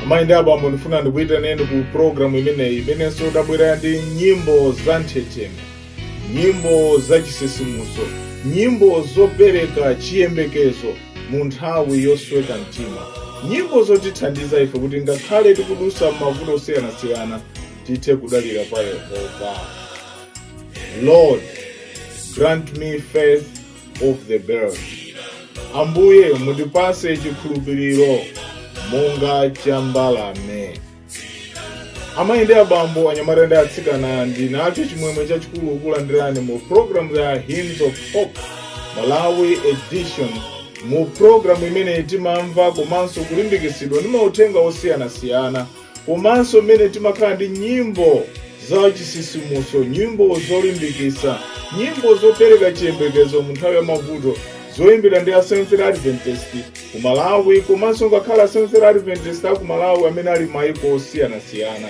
Amayi ndi abambo, ndifuna ndikuyitaneni ku programu imeneyi imenenso tabwera ndi nyimbo za nthetheme, nyimbo za chisisimuso, nyimbo zopereka chiyembekezo mu nthawi yosweka mtima, nyimbo zotithandiza ife kuti ngakhale tikudusa m'mavuto osiyanasiyana tithe kudalira pa Yehova. Lord, grant me faith of the bird. Ambuye, mundipase chikhulupiriro monga cha mbalame. Amayi ndi abambo, anyamata ndi atsikana, ndinacho chimwemwe chachikulu kukulandirani mu programu ya Hymns of Hope Malawi Edition, mu programu imene timamva komanso kulimbikitsidwa ndi mauthenga osiyanasiyana, komanso mmene timakhala ndi nyimbo za chisisimuso, nyimbo zolimbikitsa, nyimbo zopereka chiyembekezo mu nthawi ya mavuto, zoyimbidwa ndi a Seventh Adventist ku Malawi, komanso ngakhale a Seventh Adventist a ku Malawi amene ali maiko osiyanasiyana.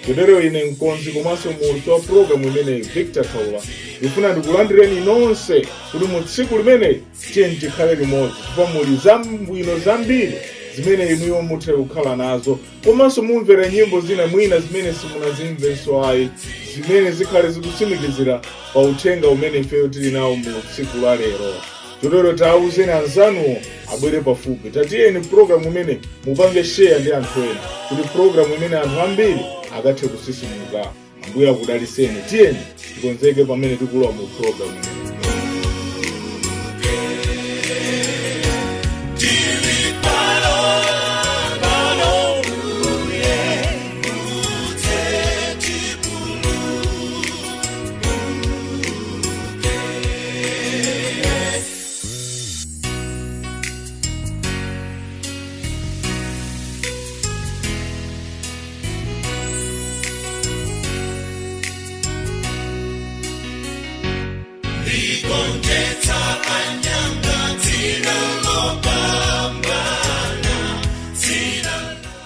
Chotero ine, mkonzi komanso muulutsi wa programu imeneyi, Victor Khaula, ndifuna ndikulandireni nonse kuti mu tsiku limeneyi tiyeni tikhale limodzi, chifukwa muli zabwino zambiri zimene inuyo muthe kukhala nazo, komanso mumvera nyimbo zina mwina zimene simunazimvenso ayi, zimene zikhale zikutsimikizira pa uthenga umene ifeyo tili nawo mu tsiku la lero. Chotero tauzeni anzanuwo abwere pafupi. Tatiyeni programu imene mupange share ndi anthu ena, kuti programu imene anthu ambiri akathe kusisimuka. Ambuye akudaliseni. Tiyeni tikonzeke pamene tikulowa mu programu imene.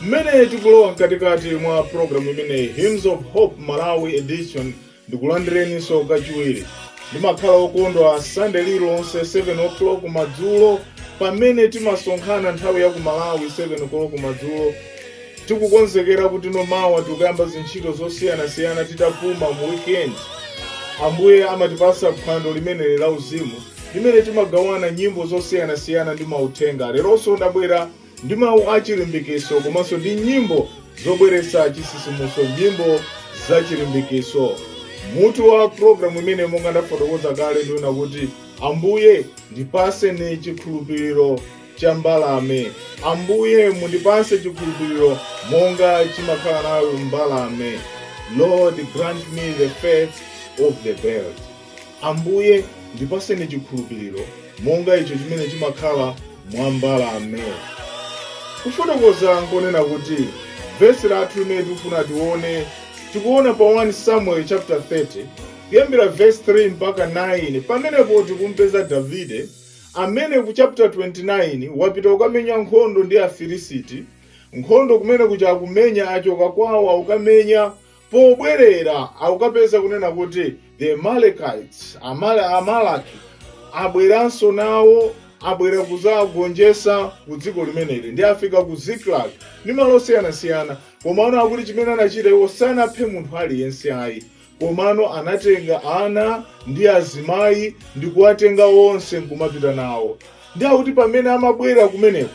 Mmene tikulowa mkatikati mwa programu imeneyi, Hymns of Hope Malawi Edition, ndikulandireninso kachiwiri. Ndimakhala okondwa Sunday lililonse 7 o'clock madzulo pamene timasonkhana nthawi ya ku Malawi 7 o'clock madzulo, tikukonzekera kuti no mawa tikuyamba zintchito zosiyanasiyana titapuma mu weekend. Ambuye amatipasa phwando limeneli la uzimu limene timagawana nyimbo zosiyanasiyana ndi mauthenga. Leronso ndabwera ndi mawu achilimbikiso komanso ndi nyimbo zobweretsa chisisimuso, nyimbo za chilimbikiso. Mutu wa programu imene, monga ndafotokoza kale, ndiona kuti Ambuye ndipaseni chikhulupiriro cha mbalame. Ambuye mundipase chikhulupiriro monga chimakhala nayo mbalame. Lord, grant me the faith of the bird. Ambuye ndipaseni chikhulupiriro monga icho chimene chimakhala mwa mbalame. Kufotokoza nkonena kuti vesi lathu limene tikufuna tione, tikuona pa 1 Samuel chapter 30 kuyambira verse 3 mpaka 9. Pamenepo tikumpeza Davide amene ku chapter 29 wapita kukamenya nkhondo ndi Afilisiti. Nkhondo kumene kuja akumenya, achoka kwawo akukamenya. Pobwerera akukapeza kunena kuti the Amalekites, Amalaki abweranso nawo, abwera kuzagonjesa ku dziko limeneli, ndi afika ku Ziklag ndi malo osiyanasiyana. Komano akuti chimene anachita iwo, sanaphe munthu aliyense ayi, komano anatenga ana ndi azimayi ndi kuwatenga onse nkumapita nawo. Ndi akuti pamene amabwera kumeneko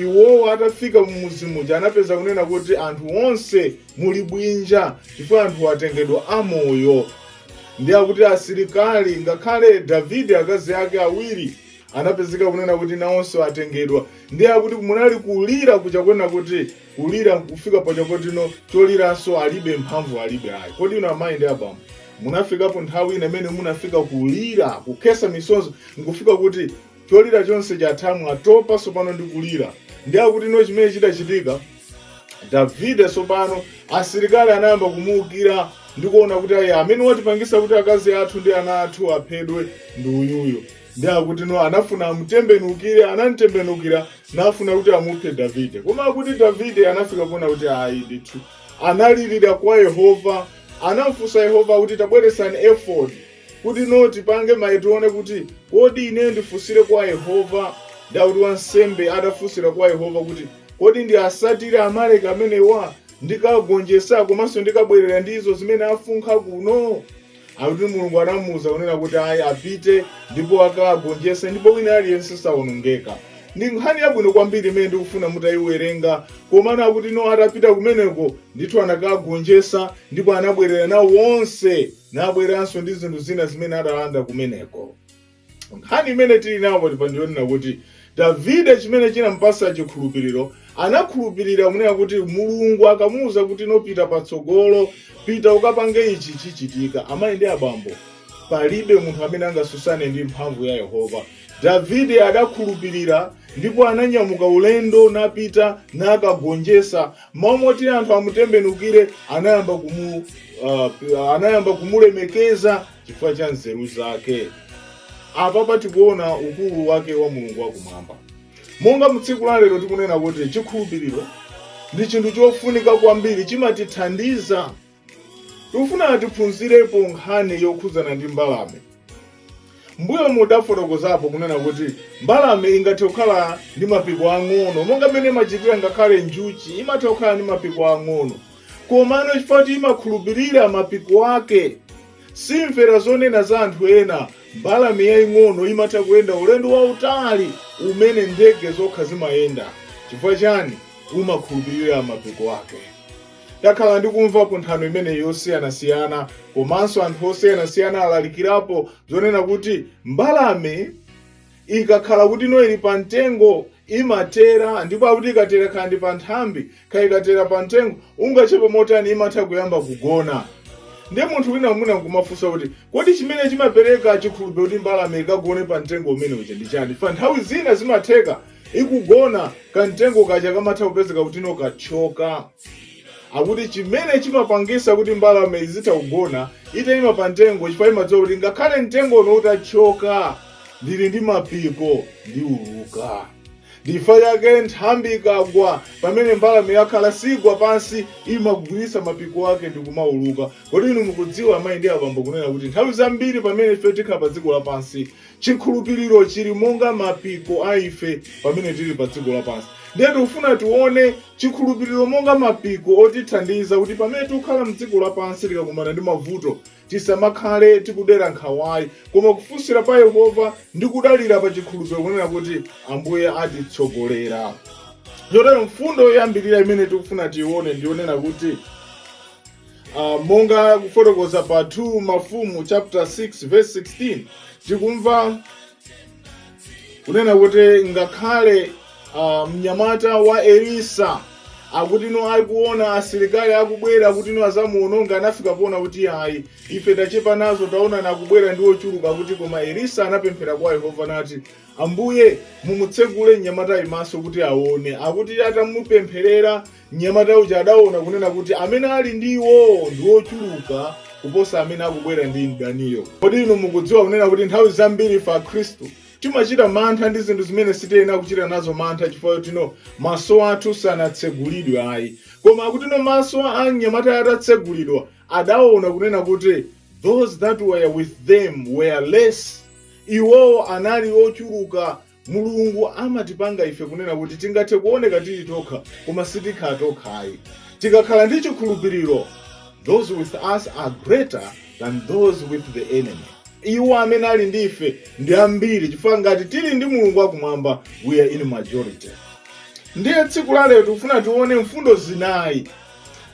iwowo, atafika mumuzi muja, anapeza kunena kuti anthu onse muli bwinja, chifukwa anthu atengedwa amoyo. Ndi akuti asilikali, ngakhale Davide, akazi ake awiri anapezeka kunena kuti nawonso atengedwa. Ndi akuti munali kulira kuja kunena kuti kulira nkufika pachakotino choliranso alibe mphamvu, alibe ayi. Kodi inu amayi ndi abambo munafikapo nthawi ina imene munafika kulira, kukhesa misozi, nkufika kuti cholira chonse chatha, mwatopa sopano ndi kulira? Ndi akuti no chimene chidachitika, Davide sopano asilikali anayamba kumuukira ndi kuona kuti ayi, amene watipangisa kuti akazi athu ndi ana athu aphedwe ndi uyuyo. Ndi akuti no anafuna amutembenukire, anamtembenukira nafuna kuti amuphe Davide. Koma akuti Davide anafika kuona kuti ayi ndithu, analirira kwa Yehova, anamfunsa Yehova kuti tabweresani efodi kuti no tipange mayi, tione kuti kodi ine ndifunsire kwa Yehova. Ndakuti wansembe atafunsira kwa Yehova kuti Kodi ndi asatire Amaleki amenewa, ndikagonjesa komanso ndikabwerera ndizo zimene afunkha kuno? Akuti Mulungu anamuwuza kunena kuti ayi, apite ndipo akagonjese, ndipo wina aliyense sawonongeka. Ndi nkhani yabwino kwambiri imene ndikufuna mutayiwerenga. Komano akuti no, atapita kumeneko ndithu anakagonjesa, ndipo anabwerera nawo wonse, nabweranso ndi zinthu zina zimene adalanda kumeneko. Nkhani imene tili nawo pa ndiyonena kuti Davide, chimene chinampasa chikhulupiriro, anakhulupirira kunena kuti Mulungu akamuwuza kuti nopita patsogolo, pita ukapange ichi, chichitika. Amayi ndi abambo, palibe munthu amene angasusane ndi mphamvu ya Yehova. Davide adakhulupirira ndipo ananyamuka ulendo, napita nakagonjesa. Momoti anthu amutembenukire, anayamba kumulemekeza chifukwa cha nzeru zake. Apapa tikuona ukulu wake wa Mulungu wakumwamba. Monga mtsiku la lero tikunena kuti chikhulupiriro ndi chinthu chofunika kwambiri, chimatithandiza. Tikufuna tiphunzirepo nkhani yokhudzana ndi mbalame. Mbuyo mudafotokozapo kunena kuti mbalame ingathe kukhala ndi mapiko ang'ono, monga mmene imachitira ngakhale njuchi imatha kukhala ndi mapiko ang'ono. Komano chifukwa kuti imakhulupirira mapiko ake, simvera zonena za anthu ena, mbalame yaying'ono imatha kuyenda ulendo wautali umene ndege zokha zimayenda. Chifukwa chani? Umakhulupirira mapiko ake. Ndakhala ndikumvapo nthano imeneyi yosiyanasiyana, komanso anthu osiyanasiyana alalikirapo zonena kuti mbalame ikakhala kuti no ili pa mtengo, imatera, ndipo akuti ikatera, kaya ndi pa nthambi, kaya ikatera pa mtengo ungachepe motani, imatha kuyamba kugona. Ndiye munthu wina mwina nkumafunsa kuti, kodi chimene chimapereka chikhulupiriro kuti mbalame ikagone pa mtengo umene uja ndi chani? Fa nthawi zina zimatheka ikugona, kamtengo kaja kamatha kupezeka kuti no kathyoka. Akuti chimene chimapangisa kuti mbalame izitha kugona itayima pa mtengo, chifukwa imadziwa kuti ngakhale mtengo uno utathyoka, ndili ndi mapiko, ndiuluka. Ndifa yake nthambi ikagwa, pamene mbalame yakhala, sigwa pansi, imagwiritsa mapiko ake ndi kumauluka. Kodi inu mukudziwa, amayi ndi abambo, kunena kuti nthawi zambiri pamene ife tikhala pa dziko lapansi, chikhulupiriro chili monga mapiko a ife pamene tili pa dziko lapansi? Ndiye tikufuna tione chikhulupiriro monga mapiko otithandiza kuti pamene tikukhala mdziko lapansi, tikakumana ndi mavuto, tisamakhale tikudera nkhawayi, koma kufunsira pa Yehova ndi kudalira pa chikhulupiriro kunena kuti Ambuye atitsogolera. Chotero mfundo yoyambirira imene tikufuna tione ndionena kuti monga kufotokoza pa 2 Mafumu chapter 6 verse 16, tikumva kunena kuti ngakhale mnyamata wa Elisa, akuti no akuona asilikali akubwera kuti no azamuononga, anafika kuona kuti ayi, ife tachepa nazo, taona nakubwera ndi ochuluka. Kuti koma Elisa anapemphera kwa Yehova nati, "Ambuye, mumutsegule mnyamatayi maso kuti aone." Akuti atamupempherera, mnyamata uja adaona kunena kuti amene ali ndi iwowo ndi ochuluka kuposa amene akubwera ndi mdaniyo. Kodi inu mukudziwa kunena kuti nthawi zambiri ife Akhristu timachita mantha ndi zinthu zimene sitiyenera kuchita nazo mantha, chifukwa tino maso athu sanatsegulidwe ayi? Koma akuti no maso a mnyamata atatsegulidwa, adaona kunena kuti those that were with them were less, iwowo anali ochuluka. Mulungu amatipanga ife kunena kuti tingathe kuoneka tili tokha, koma sitikhala tokhayi. Tikakhala ndi chikhulupiriro, those with us are greater than those with the enemy. Iwo amene ali ndi ife ndi ambiri, chifukwa ngati tili ndi Mulungu wakumwamba, we are in majority. Ndiye tsiku la lero tikufuna tione mfundo zinayi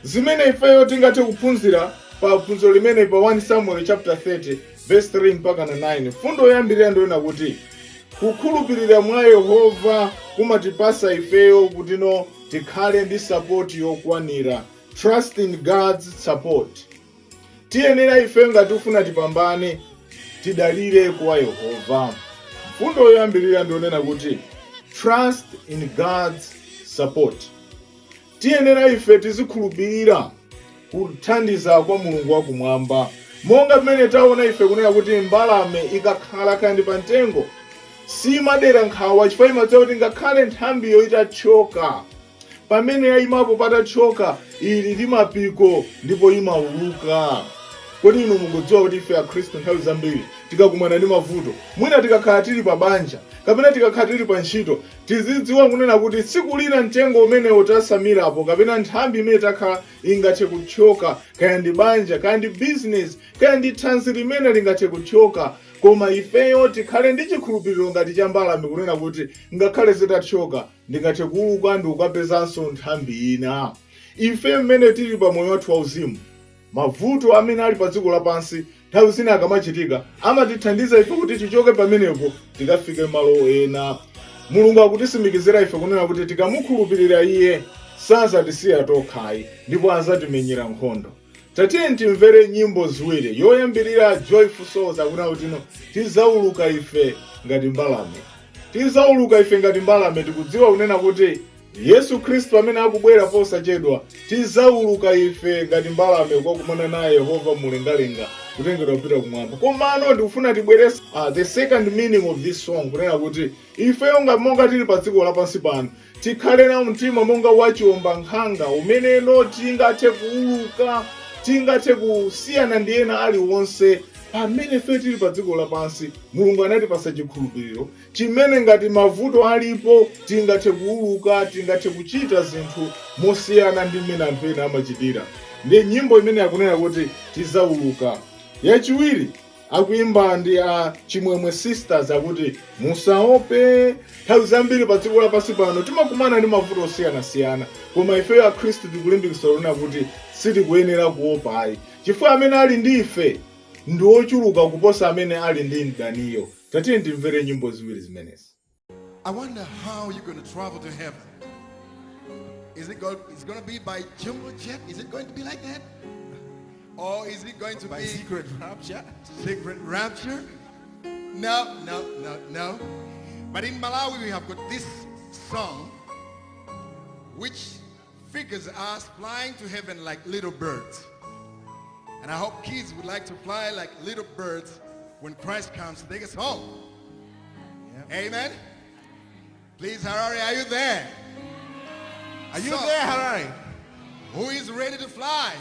zimene ifeyo tingathe kuphunzira pa phunziro limene pa 1 Samuel chapter 30 verse 3 mpaka na 9. Mfundo yoyambirira ndiyona kuti kukhulupirira mwa Yehova kumatipasa ifeyo kutino tikhale ndi support yokwanira. Trust in God's support. Tiyenera ife, ngati tifuna tipambane, tidalire kwa Yehova. Mfundo yoyambirira ndionena kuti trust in God's support. Tiyenera ife tizikhulupirira kuthandiza kwa Mulungu wakumwamba, monga mmene taona ife kunena kuti mbalame ikakhala kandi pa mtengo, simadera nkhawa, chifukwa imadziwa kuti ngakhale nthambiyo itathyoka, pamene yayimapo patathyoka, ili ndi mapiko ndipo imauluka. Kodi inu mukudziwa kuti ife Akhristu nthawi zambiri Tikakumana ndi mavuto, mwina tikakhala tili pa banja kapena tikakhala tili pa ntchito, tizidziwa kunena kuti tsiku lina mtengo umenewo tasamirapo kapena nthambi imene takhala ingathe kuthyoka, kaya ndi banja, kaya ndi business, kaya ndi thanzi limene lingathe kuthyoka. Koma ifeyo tikhale ndi chikhulupiriro ngati cha mbalame, kunena kuti ngakhale zitathyoka, ndingathe kuuluka ndi kukapezanso nthambi ina. Ife mmene tili pa moyo wathu wauzimu, mavuto amene ali pa dziko lapansi nthawi zina akamachitika amatithandiza ife kuti tichoke pamenepo tikafike malo ena. Mulungu akutisimikizira ife kunena kuti tikamukhulupirira iye, sazatisiya tokhayi ndipo azatimenyera nkhondo. Tatiye timvere nyimbo ziwiri. Yoyambirira, Joyful Souls, akunena kuti no, tizauluka ife ngati mbalame, tizauluka ife ngati mbalame. Tikudziwa kunena kuti Yesu Khristu amene akubwera posachedwa, tizauluka ife ngati mbalame kukakumana naye Yehova mulengalenga, kutengedwa kupita kumwamba. Komano ndikufuna tibwerese the second meaning of this song, kunena kuti ifeyo monga tili pa dziko lapansi pano, tikhale nawo mtima monga wachiwomba nkhanga umeneno tingathe kuuluka, tingathe kusiyana ndi ena aliwonse. Pamene ife tili pa dziko lapansi, Mulungu anatipasa chikhulupiriro chimene ngati mavuto alipo, tingathe kuuluka, tingathe kuchita zinthu mosiyana ndi mmene anthu ena amachitira. Ndi nyimbo imene akunena kuti tizauluka. Yachiwiri akuimba ndi a Chimwemwe Sisters, akuti musaope. Nthawi zambiri pa dziko lapansi pano timakumana ndi mavuto osiyanasiyana, koma ifeyo Akhristu tikulimbikitsa kunena kuti sitikuyenera kuopa ayi, chifukwa amene ali ndi ife ndi ochuluka kuposa amene ali ndi mdaniyo. Tatiye timvere nyimbo ziwiri zimenezi. I wonder how you're going to travel to heaven. Is it going to be by jumbo jet? Is it going to be like that? Or is it going to By be secret rapture? Secret rapture? No, no, no, no. But in Malawi we have got this song which figures us flying to heaven like little birds. And I hope kids would like to fly like little birds when Christ comes to take us home. Amen. Please, Harare, are you there? Are you So- there, Harare? Who is ready to fly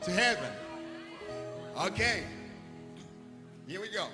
to heaven? Okay. Here we go.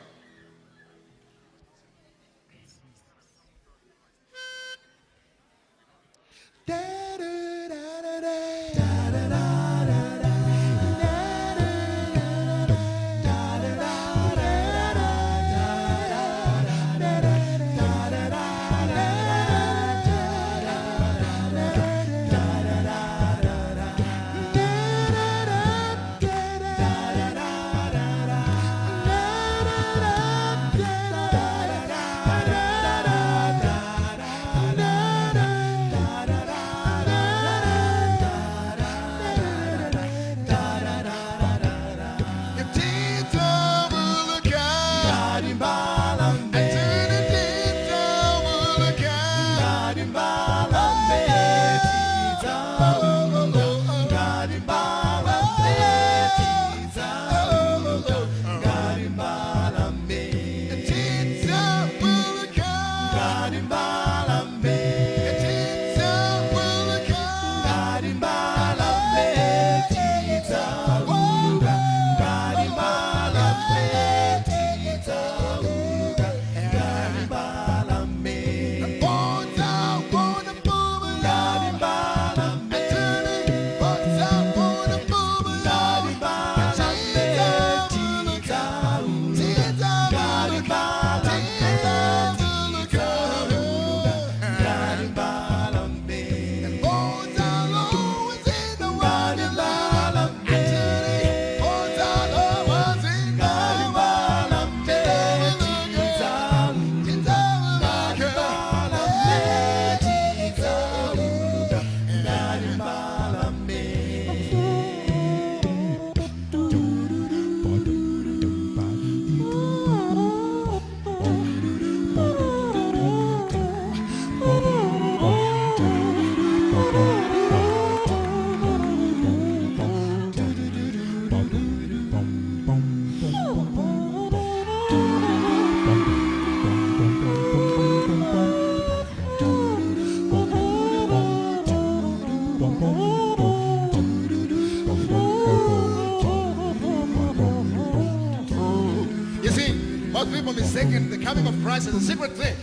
Most people mistaken the coming of Christ as a secret thing.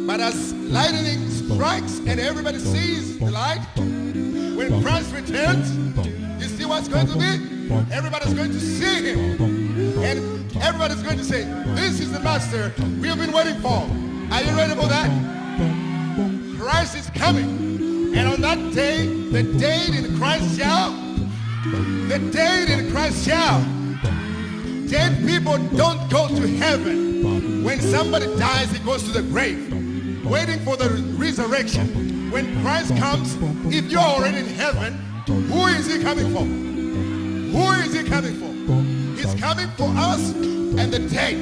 But as lightning strikes and everybody sees the light, when Christ returns, you see what's going to be? Everybody's going to see him. And everybody's going to say, "This is the master we have been waiting for." Are you ready for that? Christ is coming. And on that day, the dead in Christ shall, the dead in Christ shall. Dead people don't go to heaven. When somebody dies, he goes to the grave, waiting for the resurrection. When Christ comes, if you're already in heaven, who is he coming for? Who is he coming for? He's coming for us and the dead.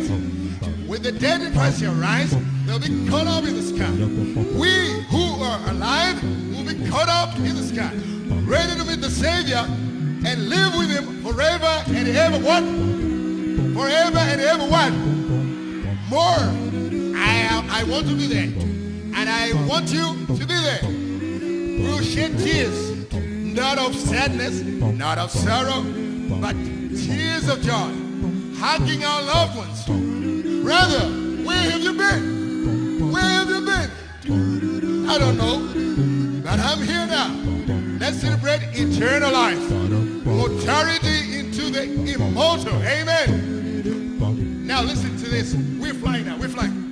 When the dead in Christ shall rise, they'll be caught up in the sky. We who are alive will be caught up in the sky, ready to meet the Savior and live with him forever and ever. What? Forever and ever what? More. I want to be there. And I want you to be there. We'll shed tears, not of sadness, not of sorrow, but tears of joy, hugging our loved ones. Brother, where have you been? Where have you been? I don't know, but I'm here now. Let's celebrate eternal life, mortality into the immortal. Amen. Now listen to this. We're flying now. We're flying.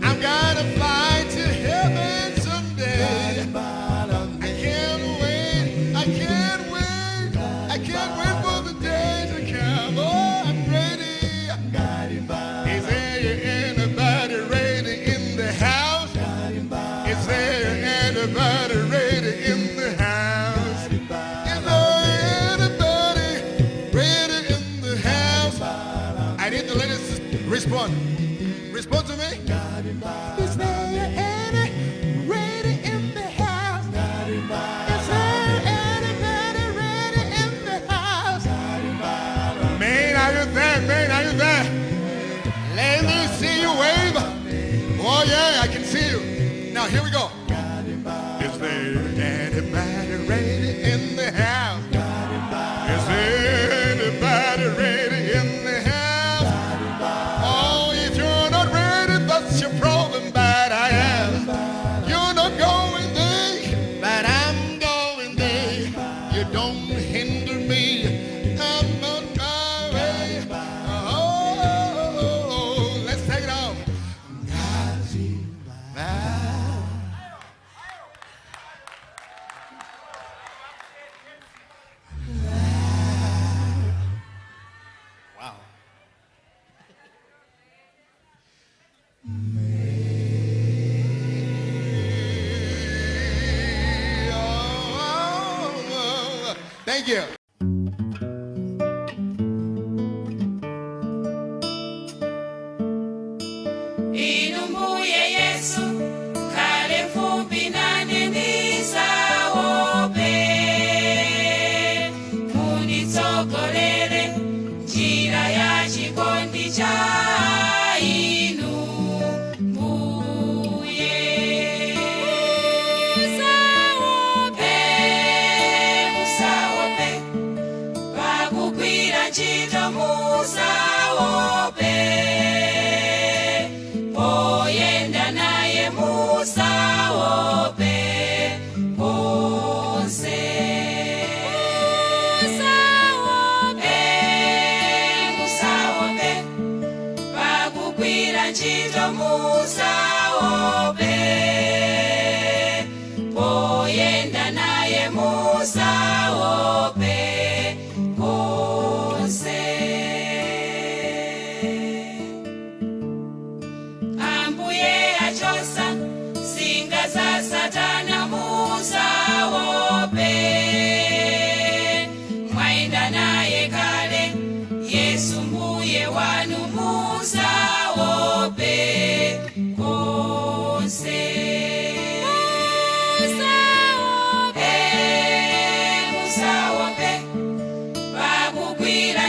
I'm gonna fly to heaven someday. I can't wait. I can't wait. I can't wait for the day to come. Oh, I'm ready. Is there anybody ready in the house? Is there anybody ready in the house? Is there anybody ready in the house? I need the ladies to respond. Respond to me. Is there any ready in the house? Is there anybody ready in the house? Man, are you there? Man, are you there? Let me see you wave. Oh yeah, I can see you. Now here we go. Is there anybody ready in the house? Is there anybody ready in the house? Oh, if you're not ready, that's your problem, but I am. You're not going there, but I'm going there. You don't hinder me. I'm on my way. Oh, let's take it off. Wow. Thank you. Inu Mbuye Yesu, khale mfupi nane ndisaope. Munditsogolere njira ya chikondi cha inu Mbuye. Musaope, musaope, pakugwira ntchito musaope. Poyenda naye musaope konse. Musaope, musaope, pakugwira ntchito musaope. Poyenda naye musaope konse. Ambuye achosa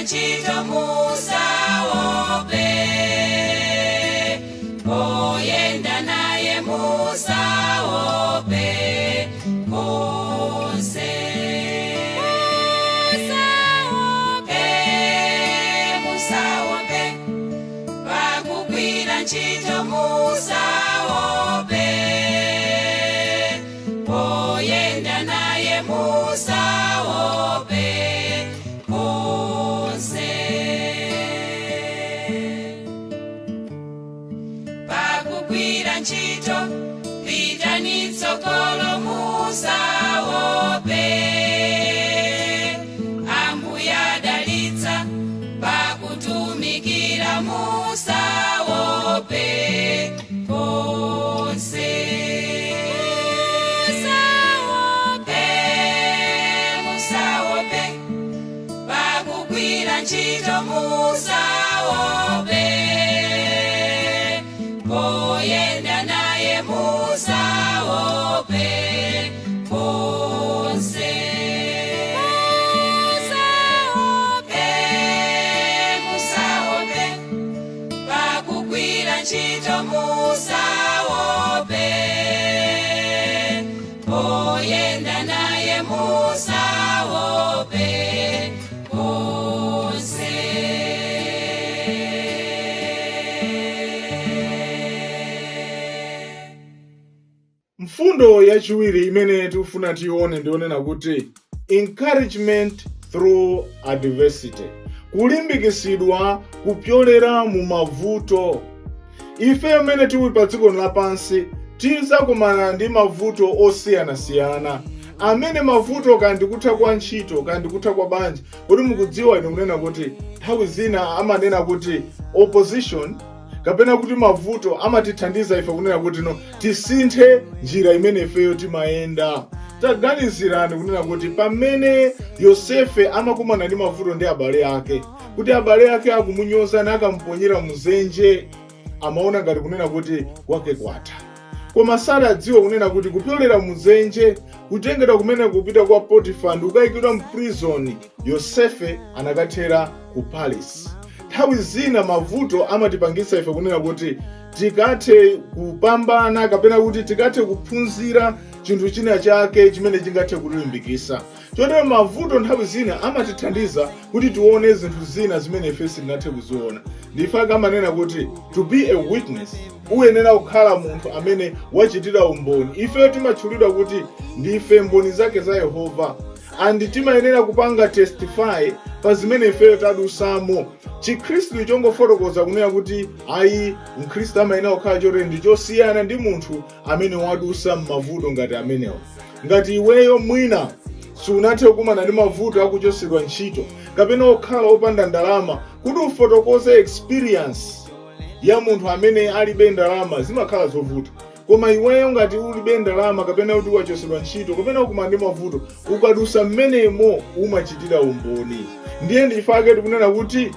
ntchito musaope, poyenda naye musaope konse. Musaope, musaope, pakugwira ntchito musaope, poyenda naye musaope konse. Pakugwira ntchito pitani tsogolo musaope, Ambuye adalitsa pakutumikira musaope konse. Musaope, musaope, pakugwira ntchito musaope, poyenda naye musaope konse. Musaope, musaope, pakugwira ntchito musaope, poyenda naye musaope konse. Mfundo yachiwiri imene tikufuna tione ndionena kuti encouragement through adversity, kulimbikisidwa kupyolera mu mavuto. Ife amene tili pa dziko lapansi tizakumana ndi mavuto osiyanasiyana, amene mavuto kandi kutha kwa ntchito, kandi kutha kwa banja. Kodi mukudziwa ine kunena kuti nthawi zina amanena kuti opposition kapena kuti mavuto amatithandiza ife kunena kuti no, tisinthe njira imene ifeyo timayenda? Taganizirani kunena kuti pamene Yosefe amakumana ndi mavuto ndi abale ake, kuti abale ake akumunyoza nakamuponyera muzenje, amaona ngati kunena kuti kwake kwatha, koma sadadziwe kunena kuti kupyolera muzenje, kutengedwa kumene kupita kwa Potifa ndi kukayikidwa mprison, Yosefe anakathera ku palace. Nthawi zina mavuto amatipangitsa ife kunena kuti tikathe kupambana kapena kuti tikathe kuphunzira chinthu china chake chimene chingathe kutilimbikitsa. Chotero mavuto nthawi zina amatithandiza kuti tione zinthu zina zimene ife sitinathe kuziona. Ndife amanena kuti to be a witness uyenera kukhala munthu amene wachitira umboni. Ife timatchulidwa kuti ndife mboni zake za Yehova and timayenera kupanga testify pa zimene ifeyo tadusamo. Chikhristu chongofotokoza kunena kuti ayi, mkhristu amayenera kukhala chotere, ndi chosiyana ndi munthu amene wadusa m'mavuto ngati amenewa. Ngati iweyo mwina sunathe kukumana ndi mavuto akuchosedwa ntchito kapena okhala opanda ndalama, kuti ufotokoze experience ya munthu amene alibe ndalama zimakhala zovuta. Koma iweyo ngati ulibe ndalama kapena kuti wachosedwa ntchito kapena ukumana ndi mavuto, ukadusa mmenemo umachitira umboni. Ndiye ndichifukwa tikunena kuti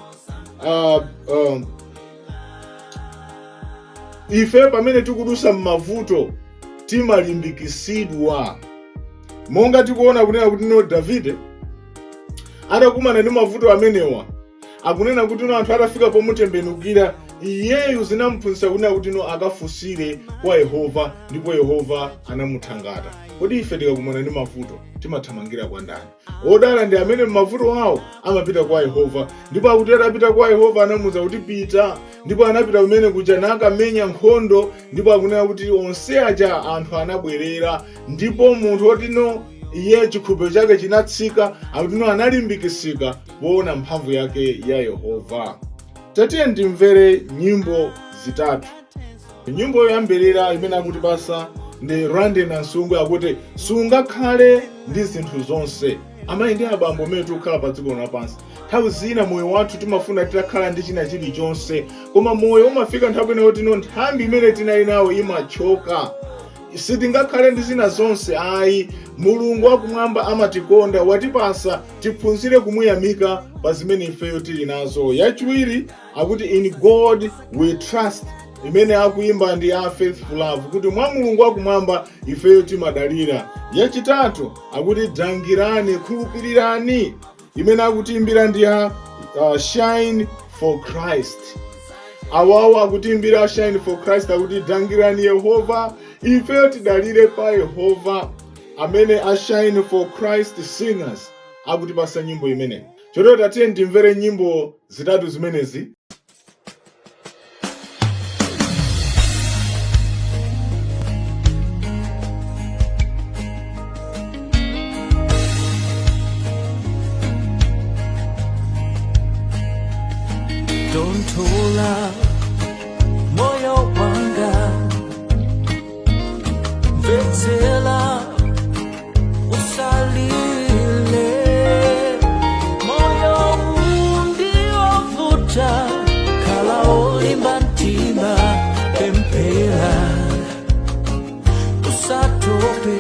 ife pamene tikudusa m'mavuto timalimbikisidwa, monga tikuona kunena kuti no, Davide atakumana ndi mavuto amenewa, akunena kuti no, anthu atafika pomutembenukira iyeyu, zinamphunzitsa kunena kuti no, akafunsire kwa Yehova, ndipo Yehova anamuthangata. Kodi ife tikakumana ndi mavuto timathamangira kwa ndani? Odala ndi amene m'mavuto awo amapita kwa Yehova. Ndipo akuti atapita kwa Yehova anamuwuza kuti pita, ndipo anapita kumene kuja nakamenya nkhondo, ndipo akunena kuti onse aja anthu anabwerera, ndipo munthu wotino iye chikhulupiriro chake chinatsika, akuti no, analimbikisika poona mphamvu yake ya Yehova. Tatiye ndimvere nyimbo zitatu. Nyimbo yoyambirira imene akutipasa ndi Randy Nansungwi, akuti sungakhale ndi zinthu zonse. Amayi ndi abambo, amene tikukhala pa dziko lapansi, nthawi zina moyo wathu timafuna titakhala ndi china chilichonse, koma moyo umafika nthawi ina yoti no, nthambi imene tinali nawo imachoka. Sitingakhale ndi zina zonse ayi. Mulungu wakumwamba amatikonda, watipasa, tiphunzire kumuyamika pa zimene ifeyo tili nazo. Yachiwiri akuti In God We Trust, imene akuimba ndi a Faithful Love, kuti mwa Mulungu wakumwamba ifeyo timadalira. Yachitatu akuti dangirani, khulupirirani. Imene akutiimbira ndi ya Shine for Christ. Awawo akutiimbira Shine for Christ akuti dangirani Yehova, ifeyo tidalire pa Yehova. Amene a Shine for Christ Singers akutipasa nyimbo imeneyi. Chotero tatiye timvere nyimbo zitatu zimenezi. Tontola moyo wanga, mvetsera, usalile. Moyo ndiovuta, khala olimba mtima, pemphera, usatope.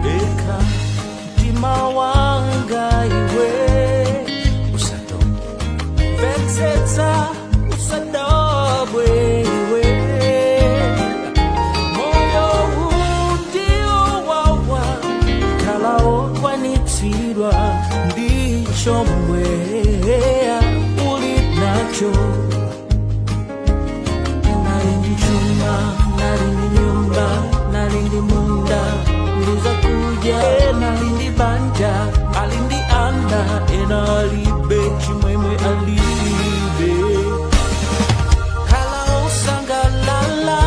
Deka mtima wanga iwe, usatope, mvetsetsa, usadabwe iwe. Moyo ndiowawa, khala okwanitsidwa ndichomwe uli nacho. Nali ndi chuma, nali ndi nyumba, nali ndi munda, ndizakudya, nali ndi banja, ali ndi ana, ena alibe chimwemwe, alibe. Khala osangalala,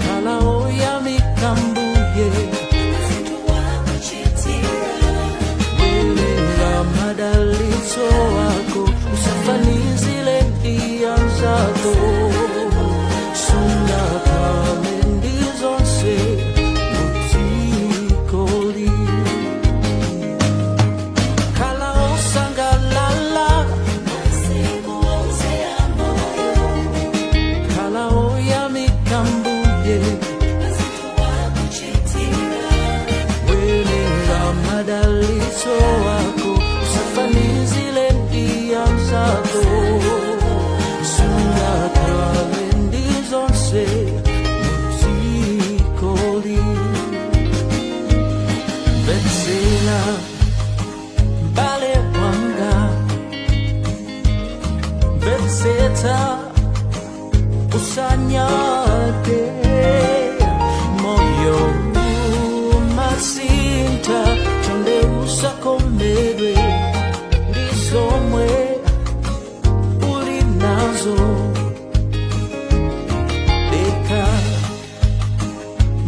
khala oyamika Mbuye. Welenga madalitso ako, usafanizile ndi anzako. Sungakhale ndi zonse mudzikoli. Khala osangalala, khala oyamika Mbuye. Welenga madalitso ako, usafanizile ndi anzako. Sungakhale ndi zonse mudzikoli. Mvetsera mbale wanga, mvetsetsa, usanyade. Moyo umasintha, chonde usakomedwe ndizomwe uli nazo. Deka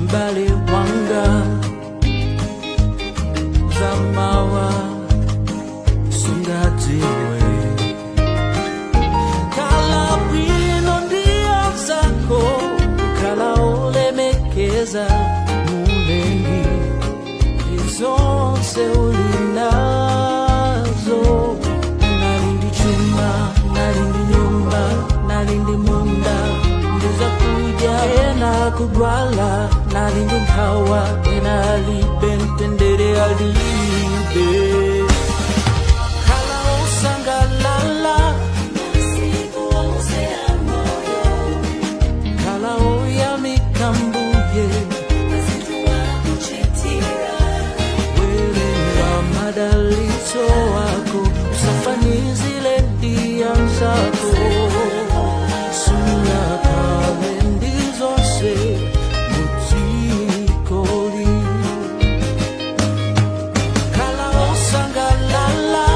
mbale wanga, zamawa sungadziwe. Khala bwino ndi anzako, khala olemekeza Mulengi zonse uli nazo. Nali ndi chuma, nali ndi nyumba, nali ndi munda ndizakudya, ena kudwala, nali ndi nkhawa, ena alibe mtendere, alibe. Khala osangalala, khala oyamika Mbuye. Welenga madalitso ako, usafanizile ndi anzako. Sungakhale ndi zonse mudzikoli. Khala osangalala,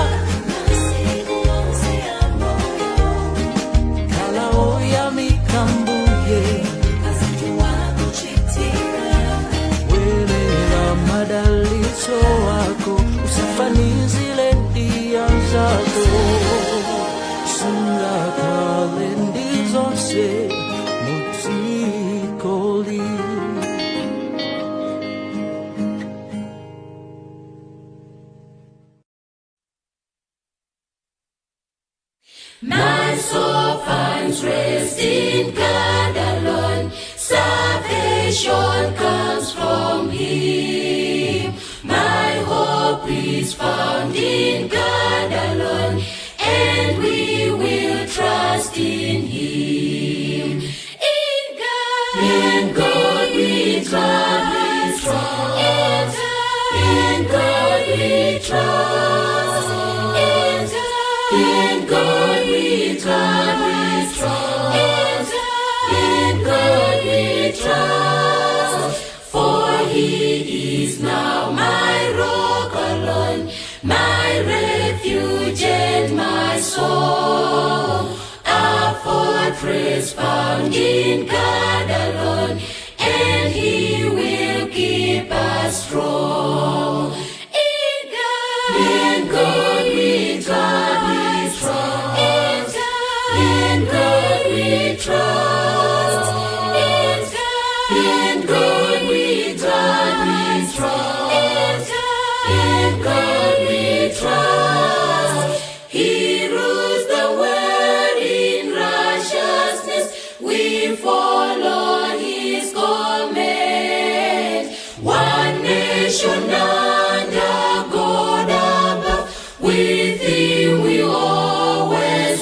khala oyamika Mbuye. Welenga madalitso ako, usafanizile ndi anzako. Sungakhale ndi zonse mudzikoli. My soul finds rest in God alone. Salvation comes from Him. My hope is found in God alone, and we will trust in Him. In God we trust. soul, a fortress found in God alone, and He will keep us strong. In God we trust. In God we trust. In God we trust. In God we trust. He rules the world in righteousness. We follow His command. One nation under God above. With Him we always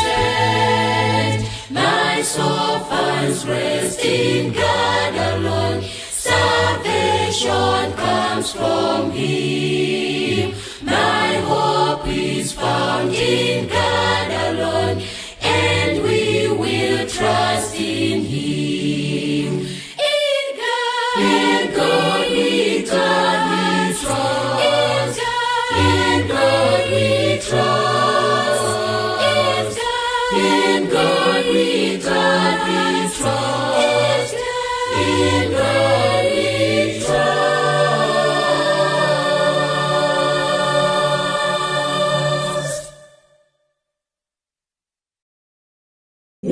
stand. My soul finds rest in God alone. Salvation comes from Him. My hope is found in God alone, and we will trust in Him. In God we trust. In God we trust. In God we trust. In God we trust.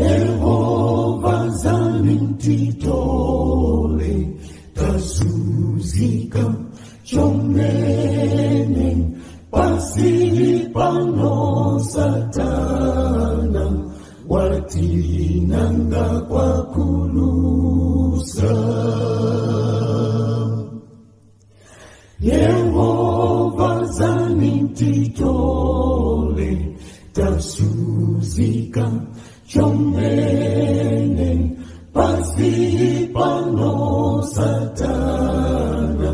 Yehova zanintitole tazuzika chomene pasi pano satana watinanga kwa kulusa. Yehova zanintitole tasuzika chomene pasi pano satana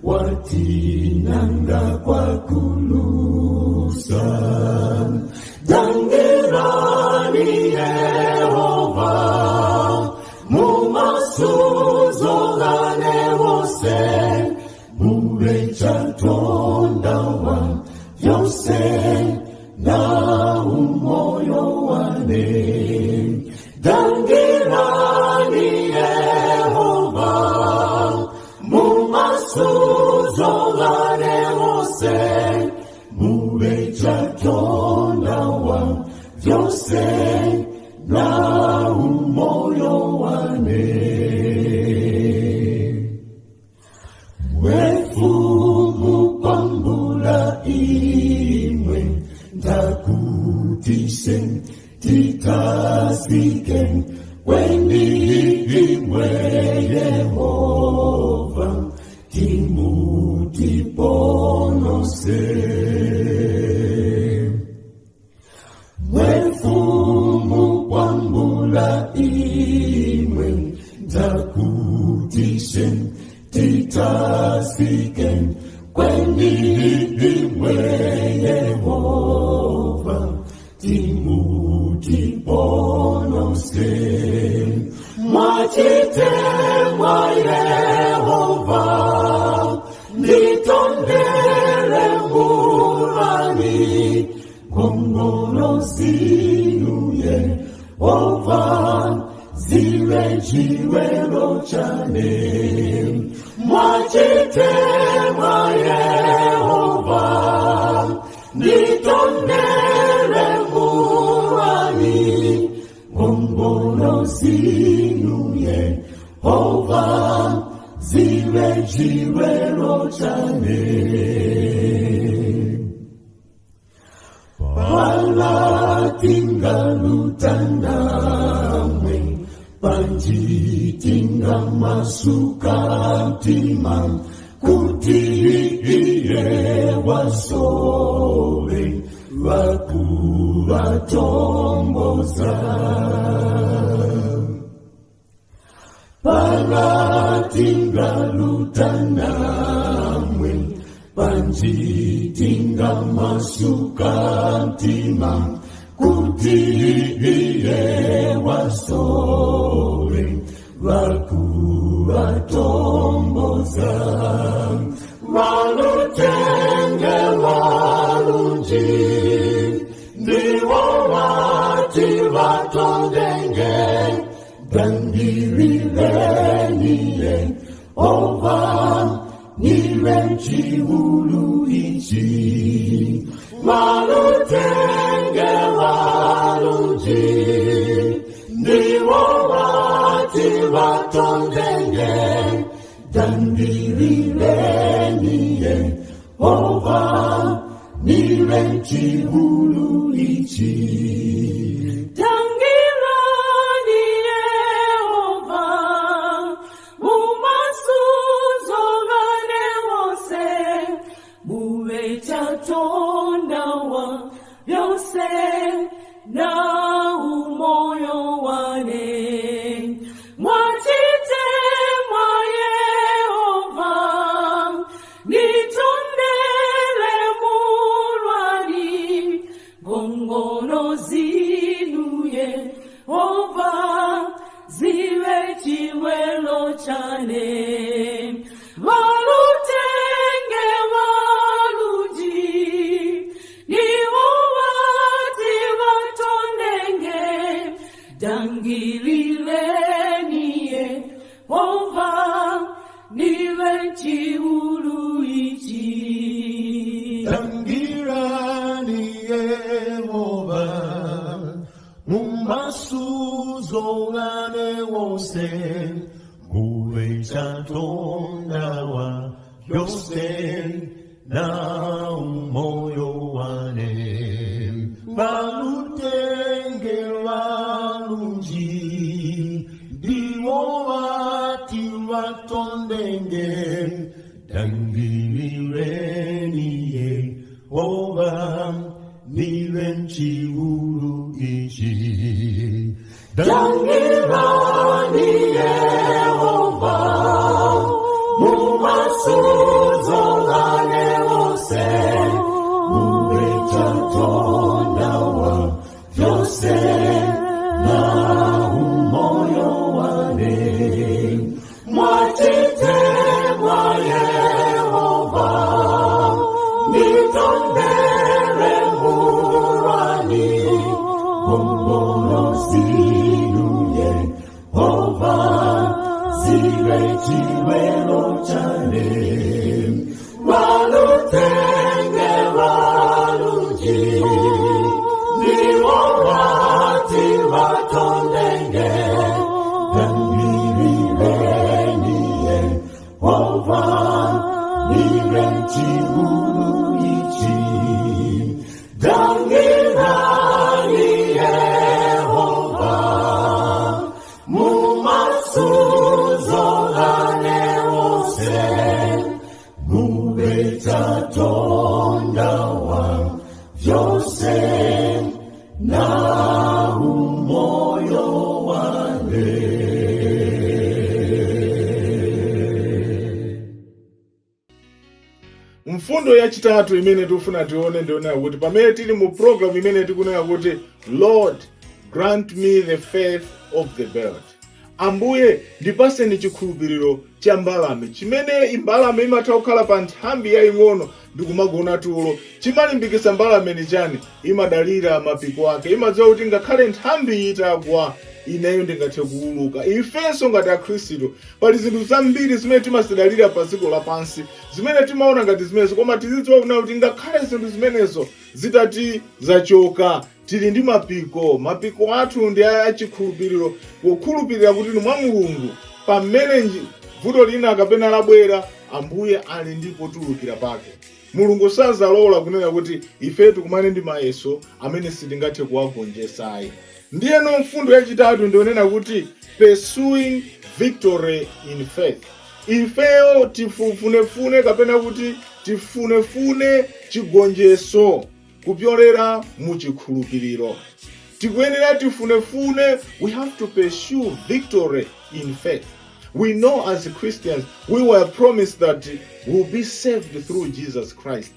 watinanga kwa kulusa. Dangirani Yehova mumasuzo gane wose murechatondawa yose na umoyo wane. Dangirani Yehova mumasuzo gane wose murechatondawa yose na umoyo wane. Wefumu kwambula imwe ndakutise titasike kwendi imwe Yehova timutiponose. Mwefumu kwambula imwe ndakutise titasike kwendi imwe Yehova timutiponose. Mwachite mwa Yehova nditondere murani ngongolo zinuye ova zirejiwelo chane. Mwachite mwa Yehova nditondere murani ngongolo zinuye ova zirejiwelo chane. Palatingalutanamwe panjitinga masukantima kuti iye wasove vakuvatomboza. Palatingalutanamwe panjitinga masukantima kuti iye wasove vakuvatomboza. Valutenge valunjika niwe chiulu ichi walutenge walunji ndiwo wati watondenge dangirireniye ova niwe chiulu ichi. Tangirani Yehova, mumasuzo gane wose, muve chatondawa byose na umoyo wane. Mwachite mwa Yehova, nitondele mulwani, gongono zinuye ova ziwe chiwelo chane. Valutenge valuji niwo vati vatondenge dangirileniye ova niwe chiulu ichi. Tangirani Yehova, mumasuzo gane wose, muve chatondawa byose na umoyo wane. Balutenge walunji, ndiwo wati watondenge, dangirireniye ova niwe chiulu ichi. Dangirani Yehova, mumasuzo gane wose, muve chatondawa byose na umoyo wane. Mwachite mwa Yehova, nitondere murani, gongoro zinuye ova ziwe chiwelo chane. Walutenge walunji, ndiwo wati watondenge, dangirireniye ova niwe chiulu ichi. Dangirani Yehova, mumasuzo gane wose, muve chatondawa vyose na umoyo wane. Mfundo yachitatu imene tikufuna tione ndionera kuti pamene tili mu program imene tikunena kuti "Lord, grant me the faith of the bird", Ambuye, ndipaseni chikhulupiriro cha mbalame, chimene imbalame imatha kukhala pa nthambi yaying'ono ndikumagona tulo. Chimalimbikitsa mbalame ni chani? Imadalira mapiko ake, imadziwa kuti ngakhale nthambi itagwa, ineyo ndingathe kuwuluka. Ifenso ngati akhristu, pali zinthu zambiri zimene timazidalira pa dziko lapansi, zimene timaona ngati zimenezo, koma tizidziwa kunena kuti ngakhale zinthu zimenezo zitati zachoka, tili ndi mapiko. Mapiko athu ndi achikhulupiriro, kukhulupirira kuti ni mwa Mulungu, pamene vuto lina kapena labwera, Ambuye ali ndi potulukira pake. Mulungu sazalola kunena kuti ife tikumane ndi mayeso amene sitingathe kuwagonjetsayi. Ndiyeno mfundo yachitatu ndionena kuti pursuing victory in faith. Ifeyo tifunefune kapena kuti tifunefune chigonjetso kupyolera mu chikhulupiriro. Tikuyenera tifunefune. We have to pursue victory in faith. We know as Christians we were promised that we'll be saved through Jesus Christ,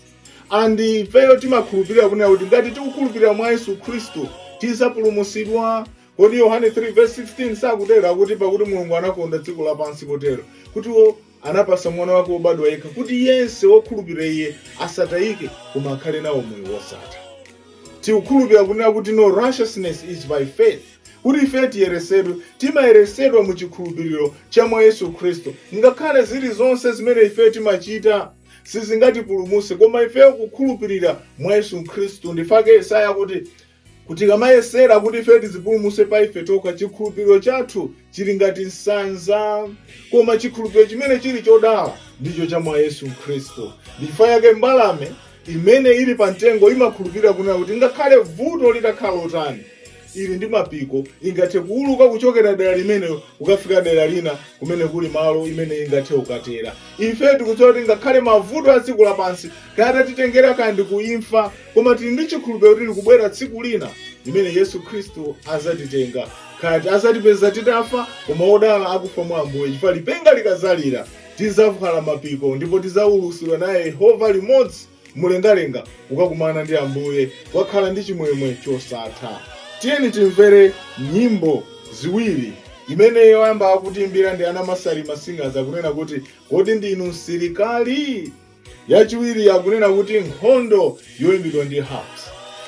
and ifeyo timakhulupirira kunena kuti ngati tikukhulupirira mwa Yesu Khristu, tizapulumutsidwa. Kodi Yohane 3 verse 16 sakutera kuti, "Pakuti Mulungu anakonda dziko lapansi kotero kuti anapasa mwana wake wobadwa yekha, kuti yense wokhulupirira iye asatayike koma akhale nawo moyo wosatha"? Tikukhulupirira kunena kuti no, righteousness is by faith. Kuti ife tiyeresedwe, timayeresedwa mu chikhulupiriro cha mwa Yesu Khristu. Ngakhale zilizonse zimene ife timachita sizingatipulumuse, koma ifeyo kukhulupirira mwa Yesu Khristu. Ndifake Yesaya kuti tikamayesera kuti ife tizipulumuse pa ife tokha, chikhulupiriro chathu chili ngati nsanza, koma chikhulupiriro chimene chili chodala ndicho cha mwa Yesu Khristu. Ndichifukwa yake mbalame imene ili pa mtengo imakhulupirira kunena kuti ngakhale vuto litakhala lotani, ili ndi mapiko, ingathe kuuluka kuchokera dera limeneyo kukafika dera lina kumene kuli malo imene ingathe kukatera. Ife tikudziwa kuti ngakhale mavuto a dziko lapansi kaya tatitengera kaya ndi kuimfa, koma tili ndi chikhulupiriro kuti likubwera tsiku lina limene Yesu Khristu azatitenga, kaya azatipeza titafa, koma odala akufa mwa Ambuye, chifukwa lipenga likazalira tizavala mapiko ndipo tizaulusidwa naye Yehova limodzi mlengalenga kukakumana ndi Ambuye, kukakhala ndi chimwemwe chosatha. Tiyeni timvere nyimbo ziwiri. Imene yoyamba akutiimbira ndi ana Masalima Singers, akunena kuti "Kodi ndinu msilikali?" Yachiwiri akunena kuti "Nkhondo", yoimbidwa ndi Harps.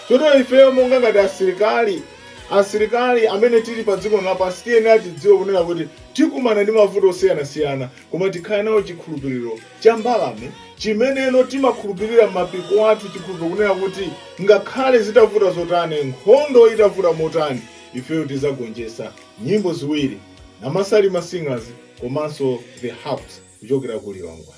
Chotero ifeyo monga ngati asilikali, asilikali amene tili pa dziko lapansi, tiyenera tidziwe kunena kuti tikumana ndi mavuto osiyanasiyana, koma tikhale nawo chikhulupiriro cha mbalame chimeneno timakhulupirira m'mapiko athu, chikhulupiriro kunena kuti ngakhale zitavuta zotani, nkhondo itavuta motani, ifeyo tizagonjetsa. Nyimbo ziwiri, Namasalima Singers komanso The Harps kuchokera ku Lilongwe.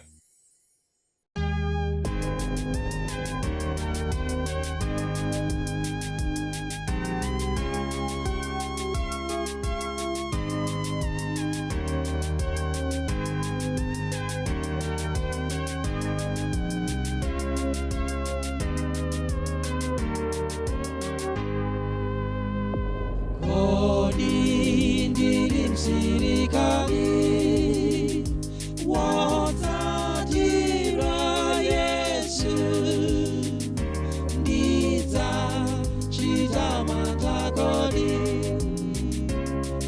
Kodi ndili msilikali wotsatira Yesu, ndidzachita mantha kodi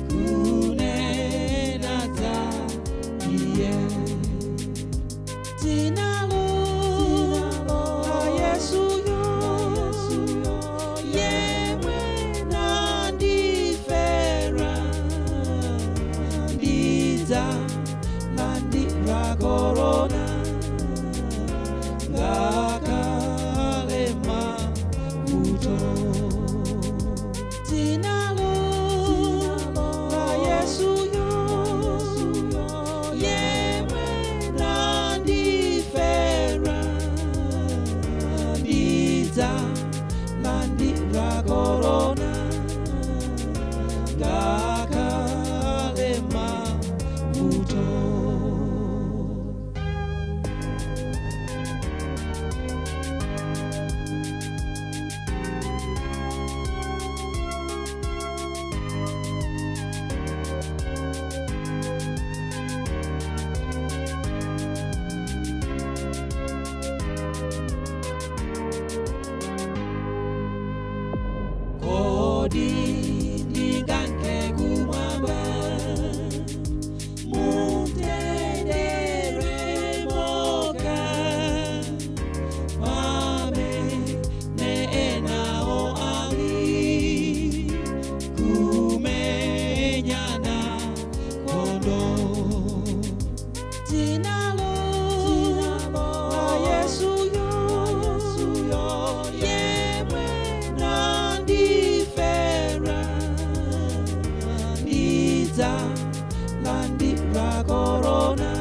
kunena za iye? Dzinalo la Yesuyo yemwe nandifera, ndidzalandira korona ngakhale mavuto. Dzinalo la Yesuyo yemwe nandifera, ndidzalandira korona ngakhale mavuto. Kodi ndinganke kumwamba mumtendere moka, pamene enawo ali kumenyana nkhondo? Dzinalo la Yesuyo yemwe nandifera, ndidzalandira korona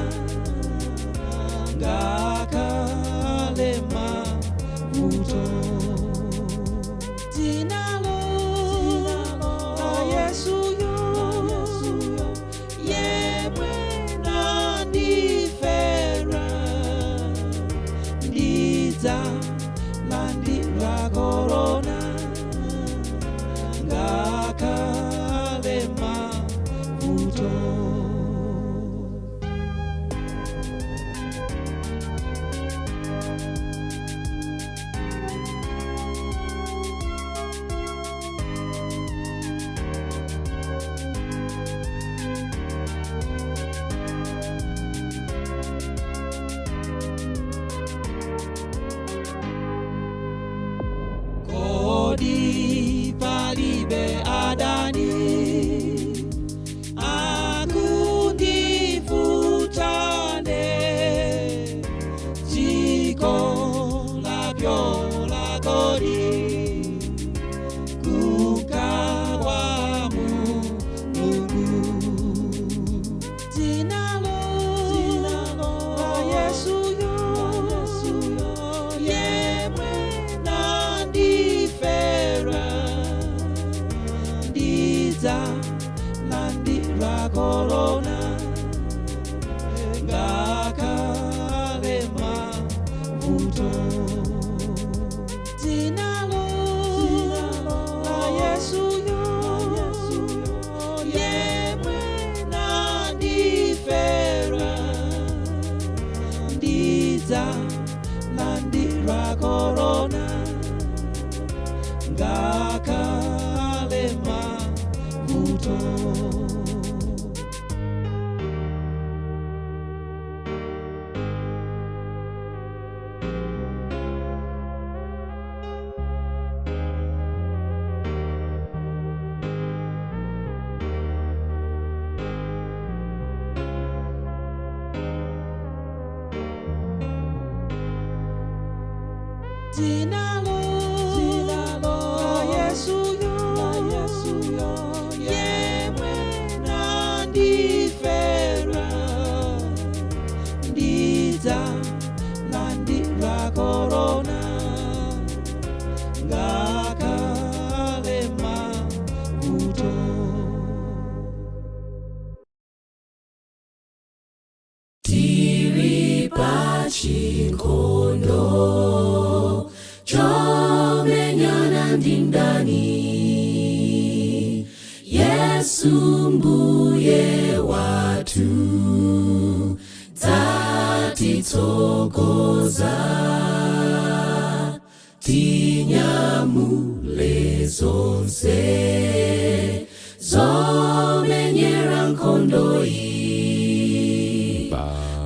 ngakhale mavuto. Dzinalo la Yesuyo yemwe nandifera, ndidzalandira korona ngakhale mavuto. Kodi palibe adani? Ndidza landira korona ngakhale mavuto. Dzinalo, dzinalo la Yesu yo, la Yesu yo, yemwe nandifera. Ndidza landira korona ngakhale mavuto. Tiri pachinkondo chomenyana ndi ndani, Yesu mbuye wathu dzatitsogoza, tinyamule zonse zomenyera nkhondo iyi,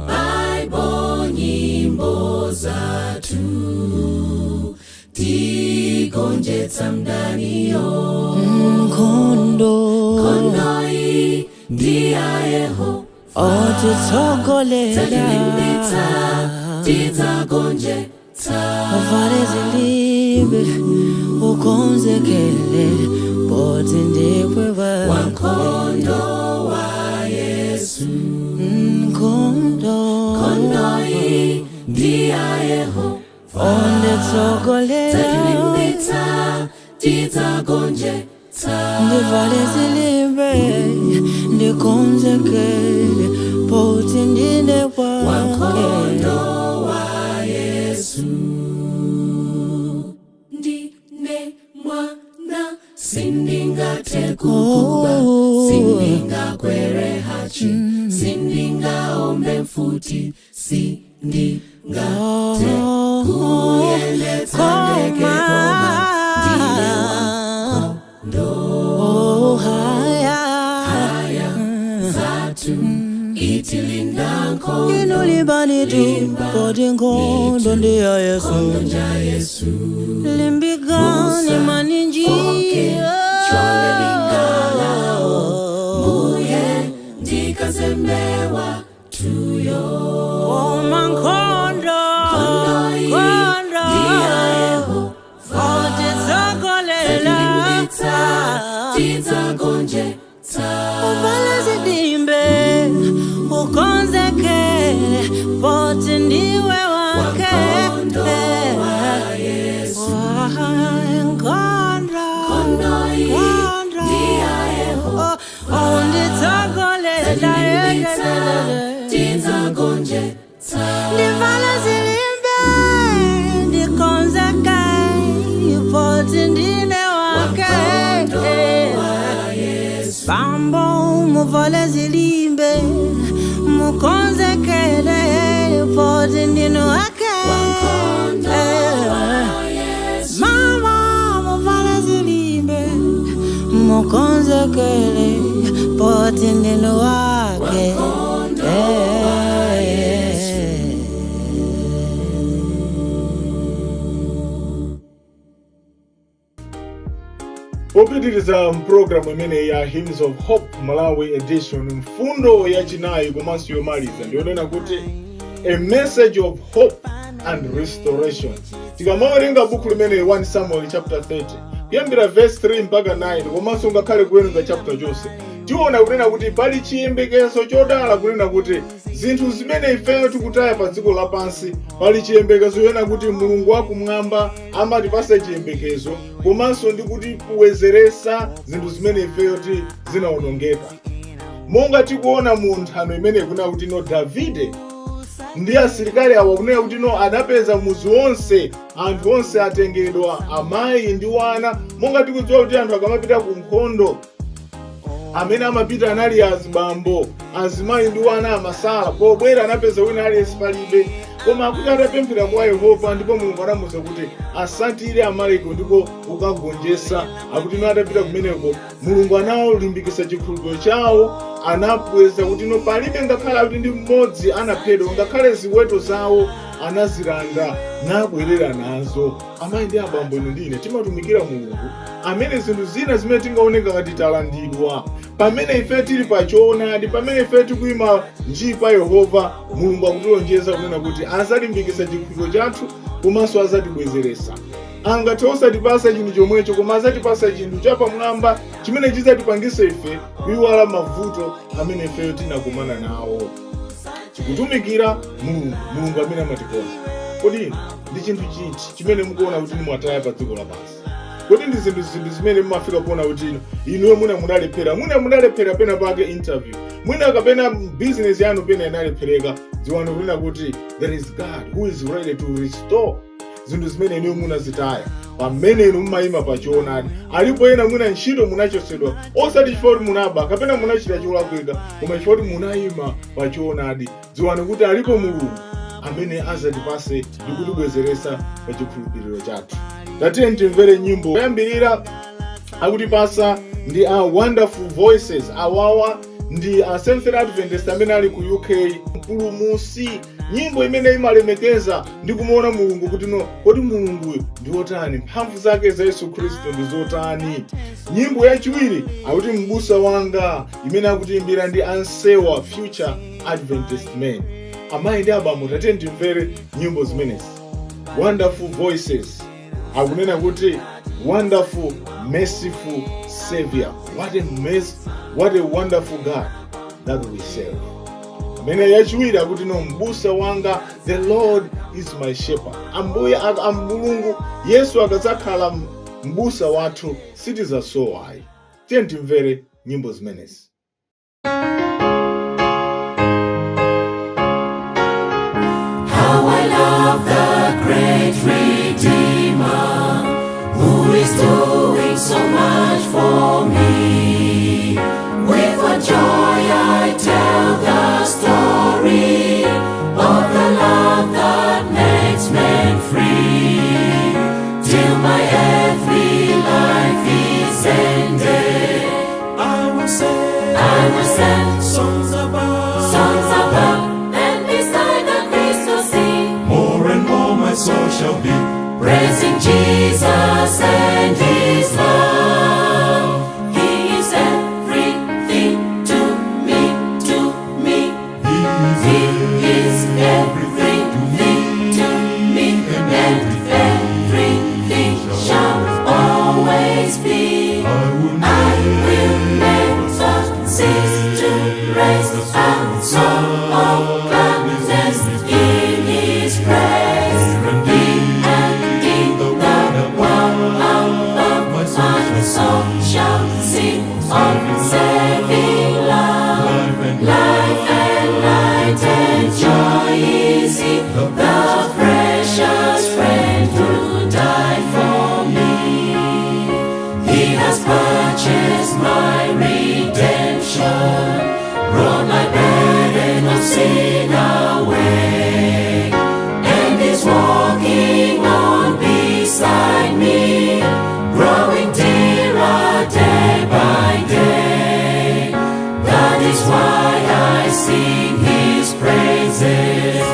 Bible nyimbo zathu tigonjetsa mdaniyo. Nkhondo. Nkhondo iyi ndi ya Yehova. Otitsogolera. Tilimbitsa, tidzagonjetsa. Uvale zilimbe, ukonzekele, poti ndiwe Wankhondo wa Yesu. Nkhondo. Nkhondo iyi ndi ya Yehova. Onditsogolera. Tilimbitsa, tidzagonjetsa. Ndivale zilimbe, ndikonzekele, poti ndine wake. Wankhondo wa Yesu. Ndine mwana, sindingathe kukuba, sindingakwere hachi, sindingaombe mfuti, sindingathe kuyendetsa ndege, koma ndine wankhondo. Oh, haya. Haya zathu itilinda nkhondo. Inu limbani tu, poti nkhondo ndi ya Yesu. Nkhondo nja Yesu. Limbikani maninji. Chole lingalao mbuye ndikazembewa tuyo. Koma nkhondo. Nkhondo iyi Nkhondo. ndi ya Yehova. Otitsogolela. Tilimbitsa, tidzagonjetsa. Uvale zilimbe, ukonzekele, poti ndiwe wake. Wankhondo wa Yesu. Nkhondo. Nkhondo iyi Nkhondo. ndi ya Yehova. Onditsogolela. Tilimbitsa, tidzagonjetsa. Ndivala zilimbe, ndikonzekele, poti ndine wake. Wankhondo wa Yesu. Bambo, muvale zilimbe, mukonzekele, poti ndine wake. Wankhondo wa Yesu. Mama, muvale zilimbe, mukonzekele, poti ndine wake. Wankhondo wa Yesu. Popitiriza mpulogalamu imene ya Hymns of Hope Malawi Edition, mfundo yachinayi komanso yomaliza ndiyonena kuti a message of hope and restoration. Tikamawerenga buku limene 1 Samuel chapter 30 kuyambira verse 3 mpaka 9, komanso ngakhale kuwerenga chapter chonse, tiona kunena kuti pali chiyembekezo chodala, kunena kuti zinthu zimene ifeyo tikutaya pa dziko lapansi, pali chiyembekezo chonena kuti Mulungu wakumwamba amatipasa chiyembekezo komanso ndi kuti kuwezeresa zinthu zimene ifeyo ti zinawonongeka. Monga tikuona mu nthano imene kunena kuti no Davide ndi asilikali awa, kunena kuti no anapeza muzi wonse, anthu onse atengedwa, amayi ndi wana. Monga tikudziwa kuti anthu akamapita ku nkhondo, amene amapita anali azibambo, azimayi ndi wana amasala. Pobwera anapeza wina aliyense palibe. Koma akuti atapemphera kwa Yehova, ndipo Mulungu anamuwuza kuti asatire Amaleki ndipo ukagonjetsa. Akuti no atapita kumeneko, Mulungu anawalimbikitsa chikhulupiriro chawo, anabweza kuti no palibe ngakhale akuti ndi mmodzi anaphedwa, ngakhale ziweto zawo anazilanda nabwerera nazo. Amayi ndi abambo, inu ndine timatumikira Mulungu amene zinthu zina zimene tingaoneka ngati talandidwa, pamene ife tili pa choonadi, pamene ife tikuyima nji pa Yehova, Mulungu akutilonjeza kunena kuti azalimbikitsa chikhulupiriro chathu komanso azatibwezeresa. Angathe osatipasa chinthu chomwecho, koma azatipasa chinthu chapamwamba chimene chidzatipangise ife kuyiwala mavuto amene ifeyo tinakumana nawo. Tikutumikira Mulungu, Mulungu amene amatikonda. Kodi ndi chinthu chiti chimene mukuona kuti nimwataya pa dziko lapansi? Kodi ndi zinthu zimene mumafika kuona kuti inuyo mwina munalephera, mwina munalephera pena pake interview, mwina kapena business yanu pena inalephereka? Dziwani kunena kuti there is God who is ready to restore zinthu zimene inuyo munazitaya pamene inu mumayima pa choonadi. Alipo ena mwina ntchito munachosedwa, osati chifukwa kuti munaba kapena munachita cholakwika, koma chifukwa kuti munayima pa choonadi. Dziwani kuti alipo Mulungu amene azatipase ndi kutibwezeresa pa chikhulupiriro chathu. Tatiye timvere nyimbo yoyambirira akutipasa ndi a Wonderful Voices. Awawa ndi a Seventh Adventist amene ali ku UK. Mpulumusi, nyimbo imene imalemekeza ndi kumuona Mulungu kuti no kodi Mulunguyo ndi wotani, mphamvu zake za Yesu Khristu ndi zotani. Nyimbo yachiwiri akuti Mbusa Wanga, imene akutiimbira ndi Ansewa Future Adventist Men. Amayi ndi abambo, tatiye timvere nyimbo zimenezi. Wonderful Voices akunena kuti "Wonderful Merciful Savior". What a mess, what a wonderful God that we serve. Amene yachiwiri akuti no Mbusa Wanga, "The Lord Is My Shepherd". Ambuye Mulungu Yesu akadzakhala mbusa wathu, sitizasowayi. Tiye timvere nyimbo zimenezi. How I love the great Redeemer who is doing so much for me. With what joy I tell the story of the love that makes men free. Till my earthly life is ended, I will sing I will sing songs above, songs above and beside the crystal sea. More and more my soul shall be praising Jesus and His love. He is everything to me, to me. He is everything to me, and everything shall always be. I will never cease to raise a song of gladness in His praise. Here and in the world above, my soul shall sing of saving love. Life and light and joy is He, the precious friend who died for me. He has purchased my redemption, rolled my burden of sin away, and is walking on beside me, growing dearer day by day. That is why I sing His praises.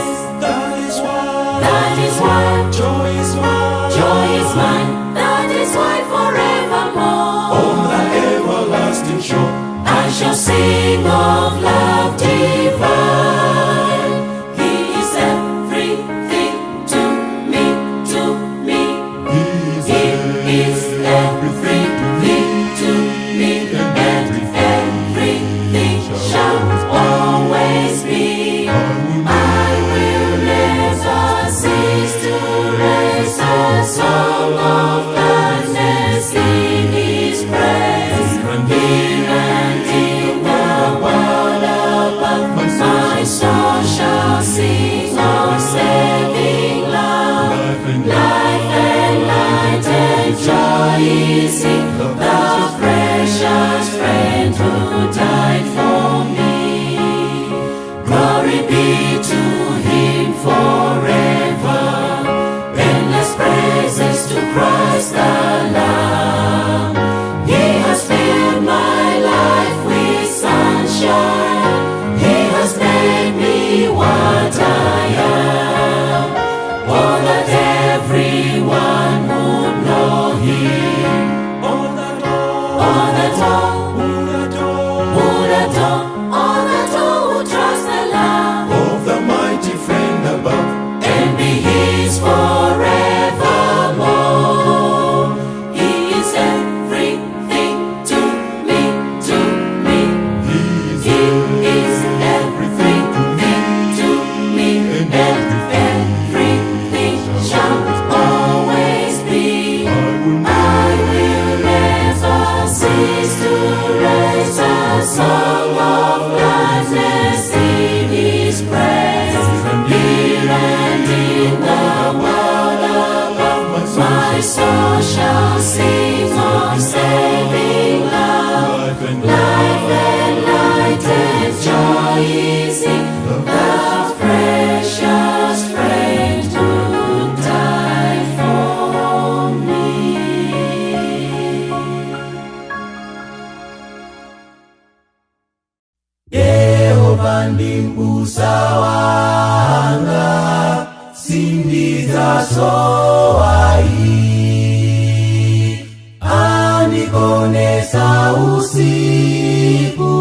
That is why That is why joy is mine. Joy is mine. That is why forevermore On the everlasting shore. I shall sing of love divine. He is everything to me, to me. He is everything to me, and everything shall always be. I will never cease to Sindizasowa andigonetsa usiku,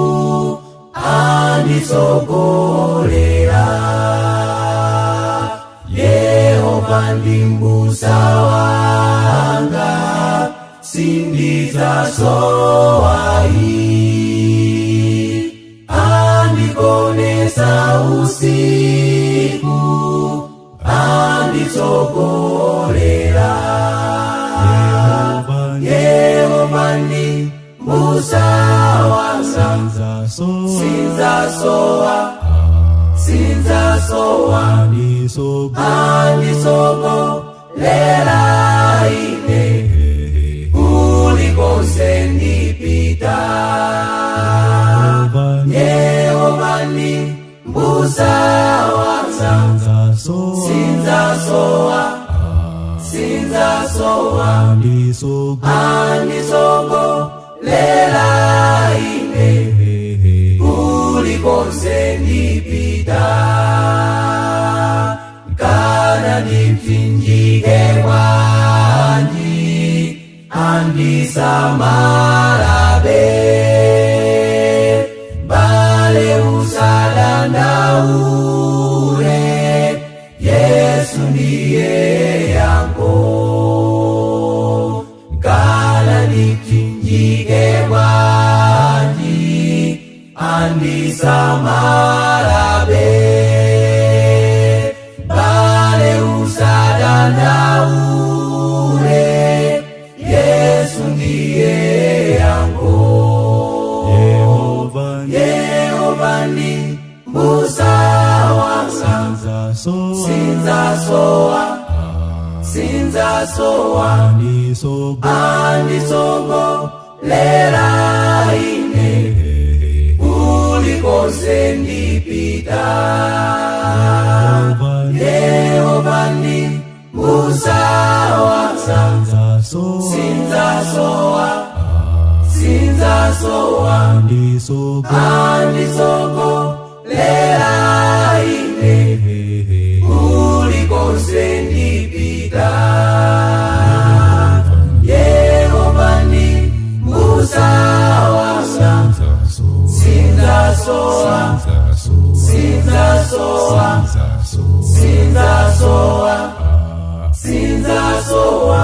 anditsogolera. Yehova ndi mbusa wanga, sindizasowa. Andigonetsa usiku, anditsogolera. Yehova ndi mbusa wanga, sindizasowa, sindizasowa. Anditsogolera ine kulikonse ndipita. Yehova ndi mbusa wanga, sindizasowa, sindizasowa. Anditsogolera ine kulikonse ndipita. Kana ndipsinjike bwanji, andisamalabe. Bale, usadandaule, Yesu ndiye yankho. Kana ndipsinjike bwanji, andisamalabe. Bale, usadandaule, Yesu ndiye yankho. Yehova ndi mbusa wanga, sindizasowa, sindizasowa. Anditsogolera ine kulikonse ndipita. Yehova ndi mbusa wanga, sindizasowa, sindizasowa. Anditsogolera ine kulikonse ndipita. Yehova ndi mbusa wanga, sindizasowa, sindizasowa, sindizasowa, sindizasowa.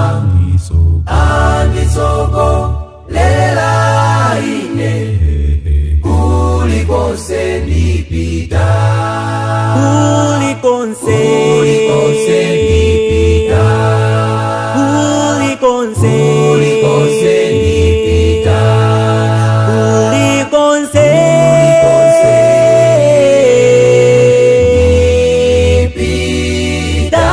Anditsogolera ine kulikonse ndipita. Kulikonse. Kulikonse ndipita. Kulikonse. Kulikonse ndipita. Kulikonse. Kulikonse ndipita.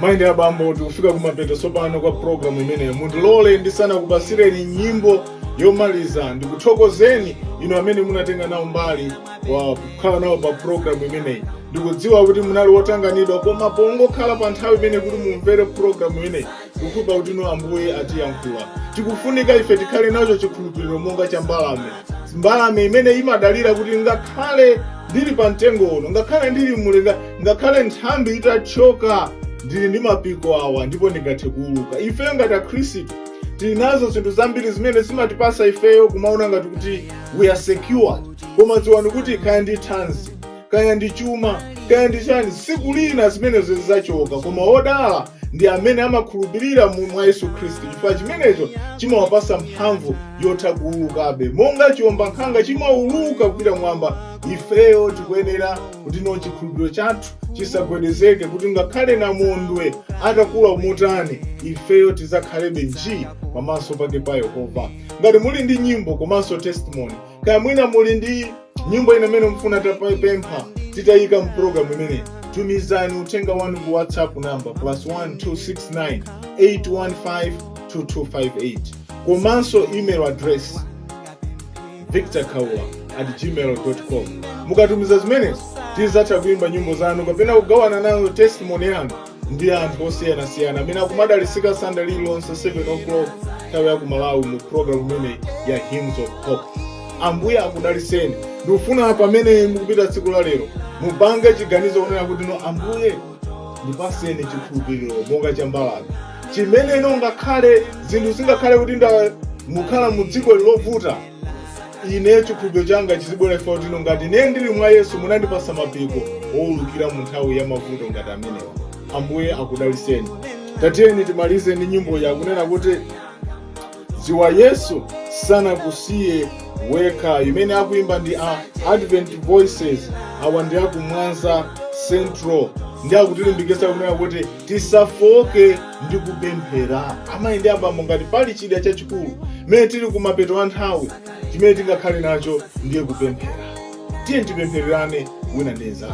Mayi ndi abambo, tikufika kumapeto tsopano kwa programu imeneyo. Mundilole ndisanakupasireni nyimbo yomaliza, ndikuthokozeni inu amene munatenga nawo mbali wa kukhala nawo pa programu imeneyi. Ndikudziwa kuti munali wotanganidwa, koma pongokhala pa nthawi imene kuti mumvere programu imeneyi, kukhulupirira kuti inu Ambuye atiyankhula. Tikufunika ife tikhale nacho chikhulupiriro monga cha mbalame, mbalame imene imadalira kuti ngakhale ndili pa mtengo uno, ngakhale ndili mulenga, ngakhale nthambi itathyoka, ndili ndi mapiko awa ndipo ndingathe kuuluka. Ifeyo ngati Akhristu tili nazo zinthu zambiri zimene zimatipasa ifeyo kumaona ngati kuti we are secured, koma dziwani kuti kaya ndi thanzi, kaya ndi chuma, kaya ndi chani, tsiku lina zimenezo zidzachoka. Koma wodala ndi amene amakhulupirira mwa Yesu Khristu, chifukwa chimenecho chimawapasa mphamvu yotha kuulukabe monga chiwombankhanga chimauluka kupita mwamba. Ifeyo tikuyenera kuti no chikhulupiriro chathu chisagwedezeke, kuti ngakhale namondwe atakula motani, ifeyo tidzakhalebe nji pamaso pake pa Yehova. Ngati muli ndi nyimbo komanso testimony, kaya mwina muli ndi nyimbo ina imene mufuna tapempha titayika mpulogalamu imeneyi, tumizani uthenga wanu ku WhatsApp number +1269 815 2258, komanso email address victorkaula@gmail.com. Mukatumiza zimenezo, tizatha kuimba nyimbo zanu kapena kugawana nayo testimony yanu ndi anthu osiyanasiyana amene akumadalisika Sunday lililonse 7 o'clock nthawi ya ku Malawi mu program imeneyi ya Hymns of Hope. Ambuye akudaliseni. Ndikufuna pamene mukupita tsiku la lero mupange chiganizo kunena kuti, "No, Ambuye, ndipaseni chikhulupiriro monga cha mbalame, chimene ino ngakhale zinthu zingakhale kuti nda mukhala mu dziko lovuta, ine chikhulupiriro changa chizibwera ifa kuti ino ngati ine ndili mwa Yesu, munandipasa mapiko owulukira mu nthawi ya mavuto ngati amenewa." Ambuye akudaliseni. Tatiyeni timalize ndi nyimbo yakunena kuti "Dziwa Yesu Sanakusiye Wekha", imene akuimba ndi a Advent Voices. Awa ndi akumwanza Central, ndi akutilimbikitsa kunena kuti tisafoke ndi kupemphera. Amayi ndi abambo, ngati pali chida chachikulu mmene tili kumapeto a nthawi chimene tingakhale nacho, ndiye kupemphera. Tiye tipemphererane wina ndi nzake.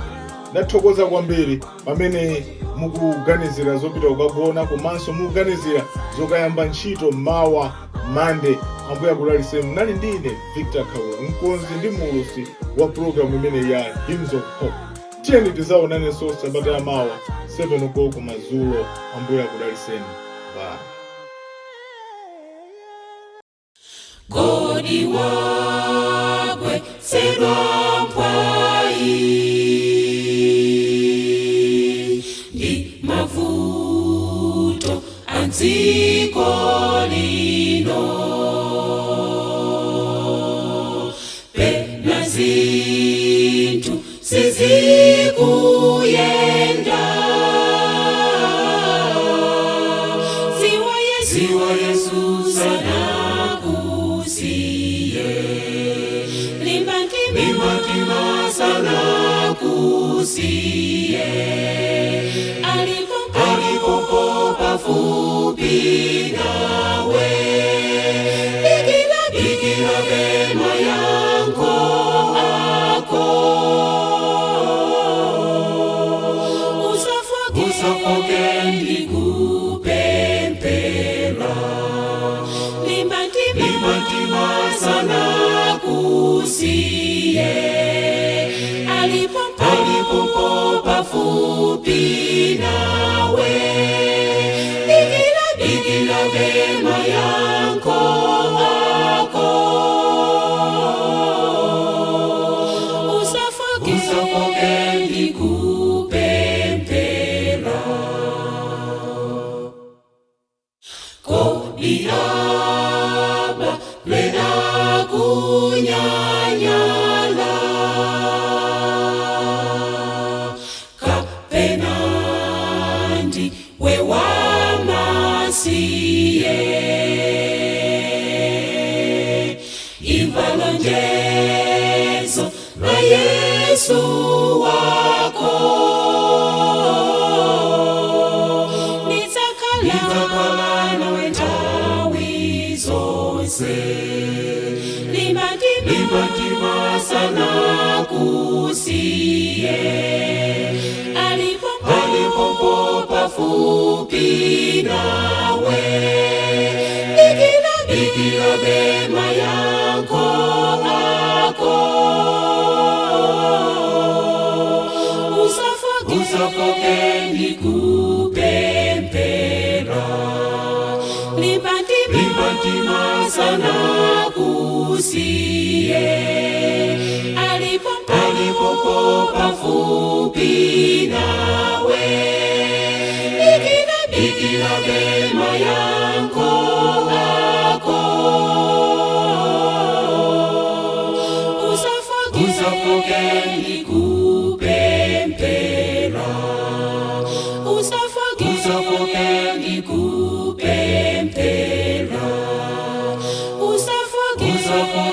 Ndathokoza kwambiri pamene mukuganizira zopita kukagona komanso mukuganizira zokayamba ntchito mawa Mande. Ambuye akudalitseni. Munali ndi ine Victor Khaula, mkonzi ndi muulutsi wa programu imene ya Hymns of Hope. Tiyeni tizaonanenso sabata ya mawa 7 o'clock madzulo. Ambuye akudalitseni. Bye. Kodi wagwetsedwa mphwayi ndi mavuto a dziko lino, pena zinthu sizikuyenda, dziwa Yesu, dziwa Yesu sanakusiye. Limba mtima, limba mtima, sanakusiye. Alipo, alipo pafupi nawe. Dikira, dikira mayankho ako. Usafoke, usafoke ndikupemphera. Limba mtima, limba mtima, sanakusiye. Alipo, alipo pafupi nawe. Dikira, dikira mayankho ako. Usafoke, usafoke ndikupemphera. Kodi abale akunyanyala kapena ndiwe wamasiye, imva lonjezo la Yesu wako: "Ndidzakhala nawe nthawi zonse." Limba mtima, limba mtima, sanakusiye. Alipo, alipo pafupi nawe. Dikira, dikira mayankho ako. Usafoke, usafoke ndikupemphera. Limba mtima, limba mtima, sanakusiye. Alipo, alipo pafupi nawe. Dikira, dikira mayankho ako. Usafoke, usafoke ndikupemphera. Usafoke, usafoke ndikupemphera. Usafoke, usafoke.